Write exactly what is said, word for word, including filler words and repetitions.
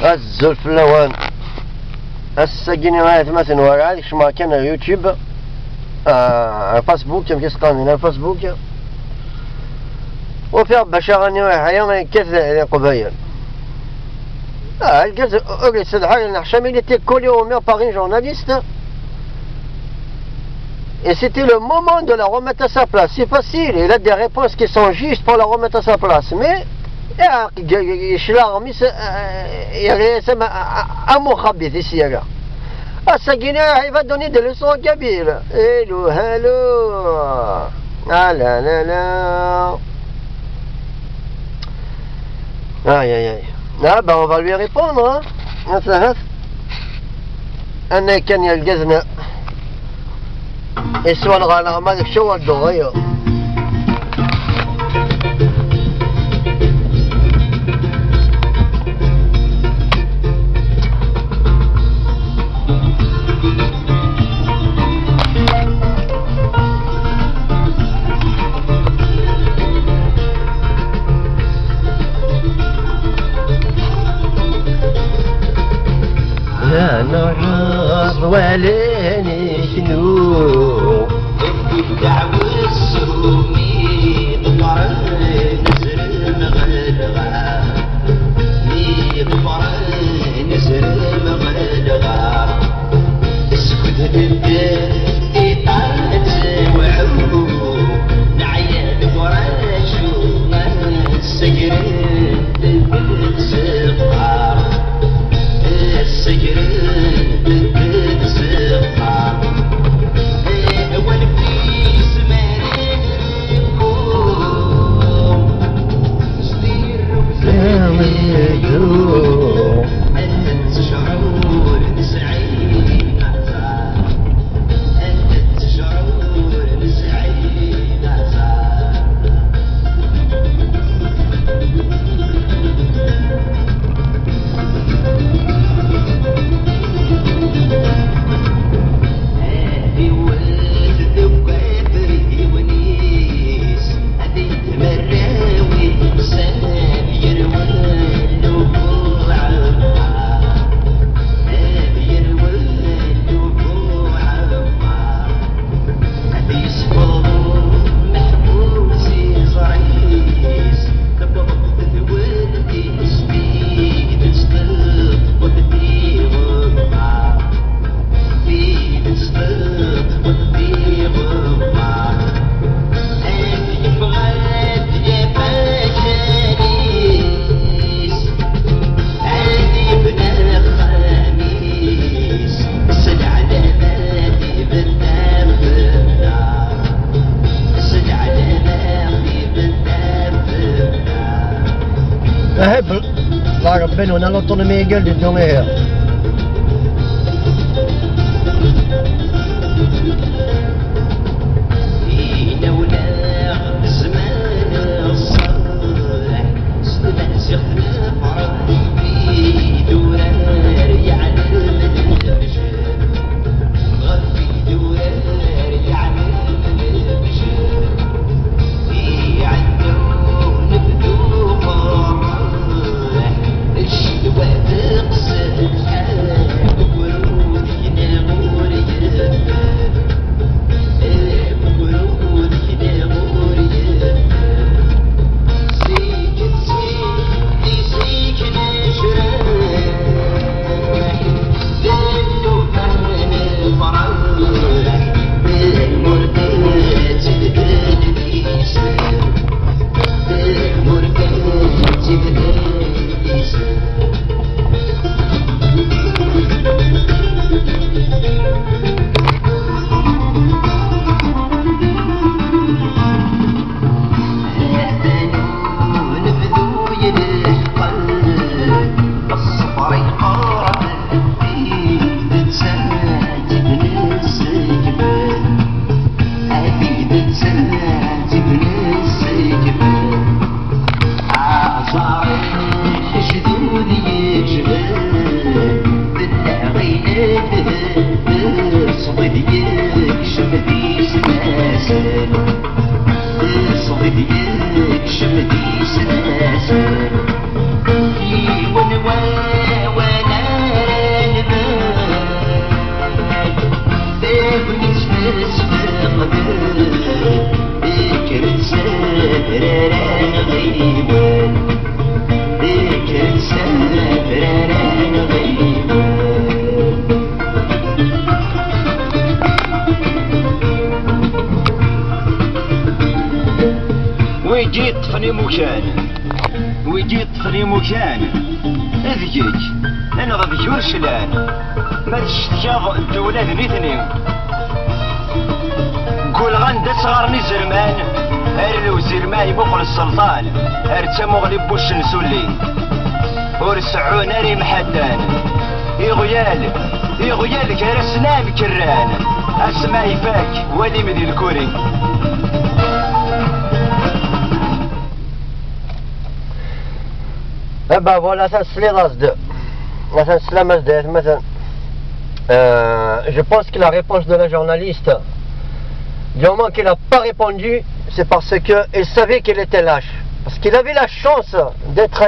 Azul fell-awen. Ass-agi-nni ay atmaten, werɛad kecmeɣ kan ar YouTube, ah, ar Facebook, amek i s-qqaren dinna, ar Facebook. Ufiɣ bac aɣani iḥya yekkat di Leqbayel. Ah, argaz ur yessedha ara leḥcam, il était collé au mur par une journaliste. Et c'était le moment de la remettre à sa place. C'est facile, il a des réponses qui sont justes pour la remettre à sa place. Mais, ah, yecla aɣmis, eh, yerra-yas am, am, am uxabit i s-yerra. Ass-agi-nni, il va donner des leçons en kabyle. Hello, hello. Ah là là là. Aïe, aïe, aïe. Ah, ben, on va lui répondre, hein. Ahat, ahat. Anay kan yergazen iswan ɣer leɛmer, kečč ur dduɣ, aya. Ad nruḥ wali neknu. Ddeɛwessu mi ḍefren azrem ɣer lɣar, mi ḍefren azrem ɣer lɣar. Skud tedder tiṭ-a ad tewɛu, neɛya deg uraju, ad segren deg tzeqqa, ad segren deg tzeqqa. Awal fis ma nibru. Ahibel, la Rabbi, on a l'autonomie égale de John Mayer. Imukan, wigi yeṭṭfen imukan, d kečč neɣ d kečč ur clan, ma tcetkaḍ ddewla d nitni. Ggulɣen-d asɣar n izerman, ar lewzir ma imuqel sselṭan, ar d tamuɣli n wuccen s ulli. Ur seɛɛun ara imḥaddan. Iɣyal, iɣyal gar-asen am kerran. Asma ifak, walim di lkuri. Eh ben voilà, ça se les de. Ça se les de. Euh, je pense que la réponse de la journaliste, du moment qu'il n'a pas répondu, c'est parce qu'il savait qu'il était lâche. Parce qu'il avait la chance d'être